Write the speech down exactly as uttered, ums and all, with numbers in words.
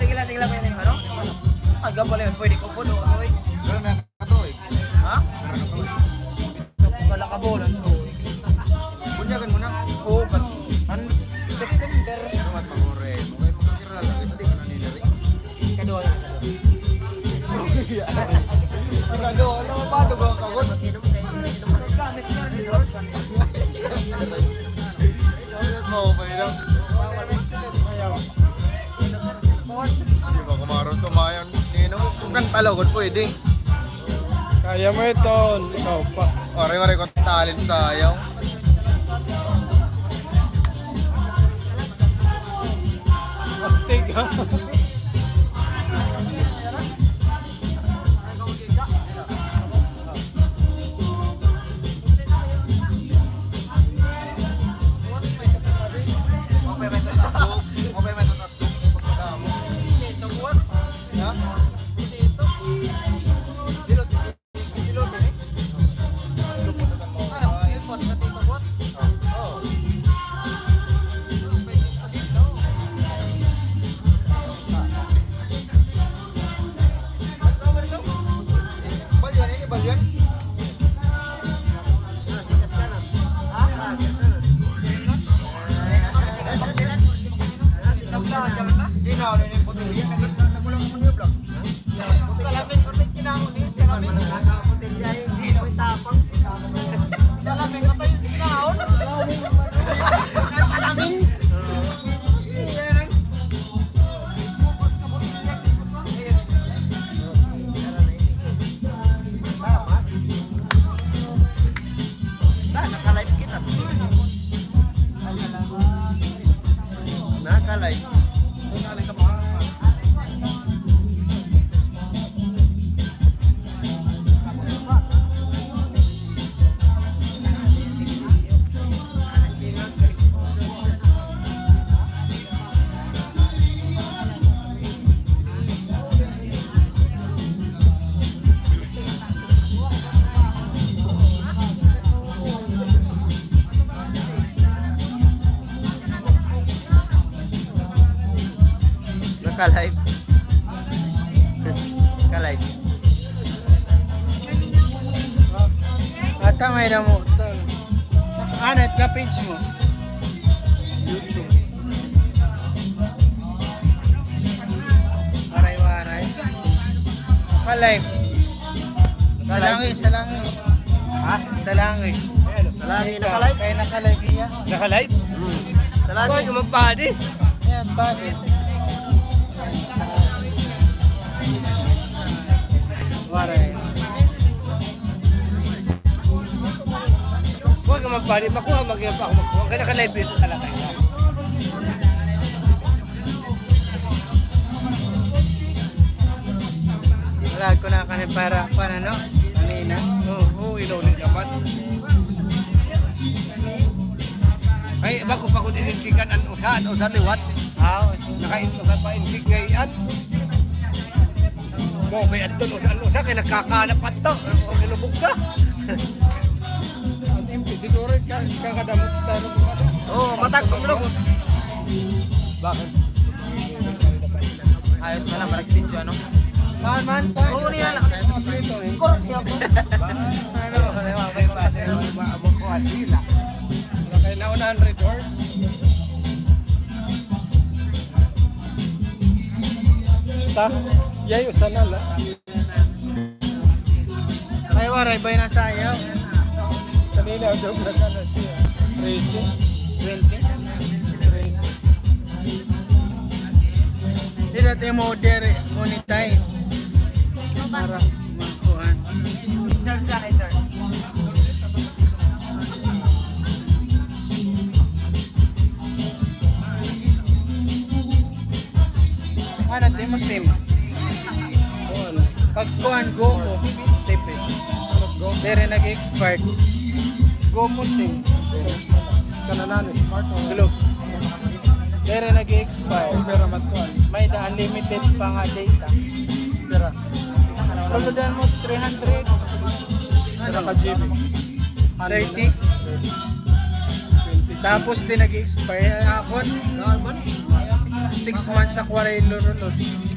Sige lang, sige lang, pwede, ano? Ay, gabal yan. Pwede ko po, no? Ano, eh? Pero may katoy. Ha? Pero katoy. Wala ka bola, no? Bunyagan mo na. Oo, kan-, an-, September. Ano, at pag-ore, okay, magkakilala, kita di ka naniniwala. Kaduha na. Kaduha na, paano ba ang kagot? Gamit na, di ba? Mao pa yun. Di ba kumaron sa mayan? Nino, kung kan pala, good pwede. Kaya mo ito, ikaw pa. Waray, waray ko talent sayaw. Astig, ha? Salamin, kapit kinahon eh. Salamin. Salamin, kapit kinahon. Salamin. Naka-live kita. Naka-live. Naka-live. Naka-live. Ata may damo. Ano, ito ka page mo? YouTube. Waray, waray. Naka-live. Sa langit, sa langit. Ha? Sa langit. Ayan, sa langit, naka-live? Kaya naka-live iya. Naka-live? Hmm. Sa langit. Hoy, magpadi. Ayan, padi. Waray. Huwag ka magpadi. Makuha, mag-, ako makuha. Kaya naka-live ito talaga. Wala ko na kanin para, para, no? Kanina. Oo, oo, ilaw ni dapat. Ay, iba ko pa ko dinintikan an usa, an usa liwat. Ah, oo. Nakain-, nakapaintik ngay-an. Mo, may adto, no, ano, sa kay nagkakalap adto. O, kinubog ka. An empty, siguro, ka-, kakadamot sa ano. Oo, matag, kumulog. Bakit? Ayos na lang, marag video, ano? Man, man, man. Oo, niya lang. Korte ako. Ano? Kay naunahan report. Ta, yay, usa na la. Ay, waray ba na sayaw? Kanina, daw na siya. Trece. Twenty? Trece. Di natin mo dere, monetize. Para makuhaan. Sir, sir, sir. Ano, di mo sim? Kuan. Pag kuan, Gomo. Tipid. Diri nag-expire. Gomo sim. Kananan, smart o Globe. Diri nag-expire. Pero mat kuan. May da unlimited pa nga data. Pero, suludan mo, three hundred. Pero ka G B. Thirty. Tapos, di nag-expire. Ako, Six months na Cuarelo, Rolos.